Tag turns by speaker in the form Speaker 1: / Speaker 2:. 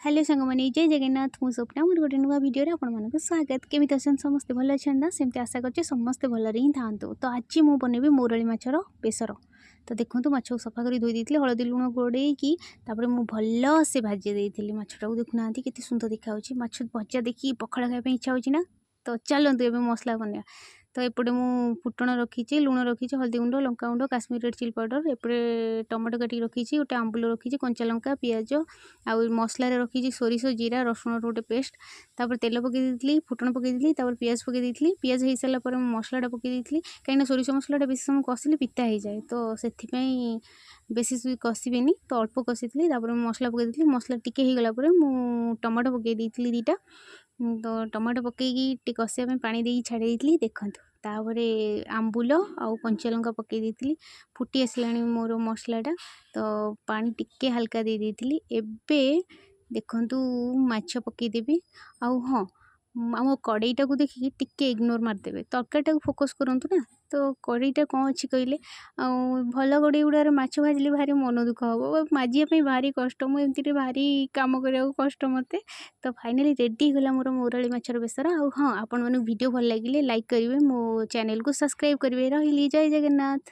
Speaker 1: Hello ସାଙ୍ଗମାନେ, ଜୟ ଜଗନ୍ନାଥ। ମୁଁ ସ୍ୱପ୍ନା, ମୋର ଗୋଟେ ନୂଆ ଭିଡ଼ିଓରେ ଆପଣମାନଙ୍କୁ ସ୍ୱାଗତ। କେମିତି ଅଛନ୍ତି ସମସ୍ତେ? ଭଲ ଅଛନ୍ତି ନା? ସେମିତି ଆଶା କରୁଛି ସମସ୍ତେ ଭଲରେ ହିଁ ଥାଆନ୍ତୁ। ତ ଆଜି ମୁଁ ବନେଇବି ମୌରଳି ମାଛର ବେସର। ତ ଦେଖନ୍ତୁ, ମାଛକୁ ସଫା କରି ଧୋଇ ଦେଇଥିଲି, ହଳଦୀ ଲୁଣ ଗୋଳେଇକି। ତାପରେ ମୁଁ ଭଲସେ ଭାଜି ଦେଇଥିଲି ମାଛଟାକୁ। ଦେଖୁନାହାନ୍ତି, କେତେ ସୁନ୍ଦର ଦେଖାଯାଉଛି। ମାଛ ଭଜା ଦେଖିକି ପଖାଳ ଖାଇବା ପାଇଁ ଇଚ୍ଛା ହେଉଛି ନା? ତ ଚାଲନ୍ତୁ, ଏବେ ମସଲା ବନେଇବା। ତ ଏପଟେ ମୁଁ ଫୁଟଣ ରଖିଛି, ଲୁଣ ରଖିଛି, ହଳଦୀ ଗୁଣ୍ଡ, ଲଙ୍କା ଗୁଣ୍ଡ, କାଶ୍ମୀର ରେଡ଼୍ ଚିଲି ପାଉଡ଼ର। ଏପଟେ ଟମାଟୋ କାଟିକି ରଖିଛି, ଗୋଟେ ଆମ୍ବୁଲ ରଖିଛି, କଞ୍ଚା ଲଙ୍କା, ପିଆଜ। ଆଉ ମସଲାରେ ରଖିଛି ସୋରିଷ, ଜିରା, ରସୁଣର ଗୋଟେ ପେଷ୍ଟ। ତାପରେ ତେଲ ପକାଇ ଦେଇଥିଲି, ଫୁଟଣ ପକାଇ ଦେଇଥିଲି, ତାପରେ ପିଆଜ ପକାଇ ଦେଇଥିଲି। ପିଆଜ ହେଇସାରିଲା ପରେ ମୁଁ ମସଲାଟା ପକାଇ ଦେଇଥିଲି, କାହିଁକିନା ସୋରିଷ ମସଲାଟା ବେଶୀ ସମୟ କଷିଲେ ପିତା ହେଇଯାଏ। ତ ସେଥିପାଇଁ ବେଶୀ କଷିବେନି, ତ ଅଳ୍ପ କଷିଥିଲି। ତାପରେ ମୁଁ ମସଲା ପକାଇ ଦେଇଥିଲି। ମସଲା ଟିକେ ହେଇଗଲା ପରେ ମୁଁ ଟମାଟୋ ପକାଇ ଦେଇଥିଲି 2ଟା। ତ ଟମାଟୋ ପକାଇକି ଟିକେ କଷିବା ପାଇଁ ପାଣି ଦେଇକି ଛାଡ଼ି ଦେଇଥିଲି। ଦେଖନ୍ତୁ, ତାପରେ ଆମ୍ବୁଲ ଆଉ କଞ୍ଚା ଲଙ୍କା ପକାଇ ଦେଇଥିଲି। ଫୁଟି ଆସିଲାଣି ମୋର ମସଲାଟା, ତ ପାଣି ଟିକେ ହାଲକା ଦେଇ ଦେଇଥିଲି। ଏବେ ଦେଖନ୍ତୁ, ମାଛ ପକାଇଦେବି। ଆଉ ହଁ, ଆମ କଡ଼େଇଟାକୁ ଦେଖିକି ଟିକେ ଇଗ୍ନୋର ମାରିଦେବେ, ତରକାରୀଟାକୁ ଫୋକସ୍ କରନ୍ତୁ ନା। ତ କଡ଼େଇଟା କ'ଣ ଅଛି କହିଲେ? ଆଉ ଭଲ କଡ଼େଇ ଗୁଡ଼ାରେ ମାଛ ଭାଜିଲେ ଭାରି ମନ ଦୁଃଖ ହେବ, ମାଜିବା ପାଇଁ ଭାରି କଷ୍ଟ। ମୁଁ ଏମିତିରେ ଭାରି କାମ କରିବାକୁ କଷ୍ଟ ମୋତେ। ତ ଫାଇନାଲି ରେଡ଼ି ହେଇଗଲା ମୋର ମୌରଳି ମାଛର ବେସର। ଆଉ ହଁ, ଆପଣମାନଙ୍କୁ ଭିଡ଼ିଓ ଭଲ ଲାଗିଲେ ଲାଇକ୍ କରିବେ, ମୋ ଚ୍ୟାନେଲକୁ ସବସ୍କ୍ରାଇବ୍ କରିବେ। ରହିଲି, ଜୟ ଜଗନ୍ନାଥ।